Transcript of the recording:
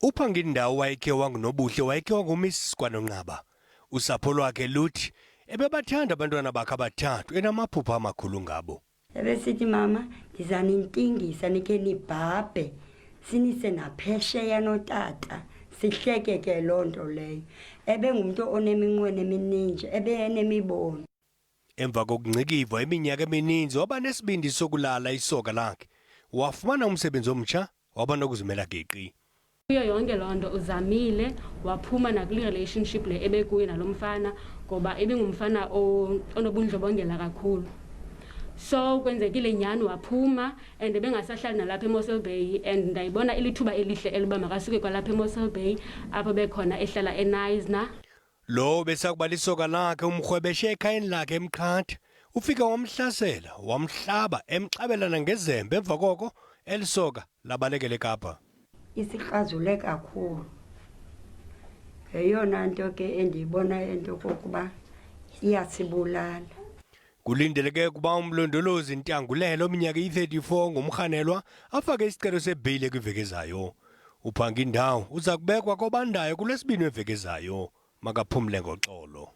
UPhangindawo wayekhe wanguNobuhle wayekhe wanguMiss KwaNonqaba. Usapho lwakhe luthi ebebathanda abantwana bakhe abathathu enamaphupha amakhulu ngabo. Ebesithi mama ndizanintingisa nikhe nibhabhe sinise naphesheya notata sihleke ke loo nto leyo. Ebengumntu oneminqweno emininji, ebenemibono. Emva kokungcikivwa iminyaka emininzi waba nesibindi sokulala isoka lakhe. Wafumana umsebenzi omtsha waba nokuzimela geqi. Kuyo yonke loo nto uzamile waphuma nakule relationship le ebekuyo nalo mfana ngoba ibingumfana onobundlobongela kakhulu. So kwenzekile nyhani waphuma and bengasahlali nalapha eMossel Bay and ndayibona ilithuba elihle eluba makasuke kwalapha eMossel Bay apho bekhona ehlala eNaisna. Lo besakuba lisoka lakhe umrhwebeshe ekhayeni lakhe eMqhatha. Ufike wamhlasela, wamhlaba, emxabelana ngezembe emva koko elisoka labalekela eKapa. Isikrazule kakhulu. Yeyona nto ke endiyibonayo into yokokuba iyasibulala. Kulindeleke ukuba umlondolozi Ntangulelo ominyaka iyi-34 ngumrhanelwa afake isicelo sebheyile kwiveki ezayo. Uphangindawo uza kubekwa kobandayo kuLwesibini weveki ezayo. Makaphumle ngoxolo.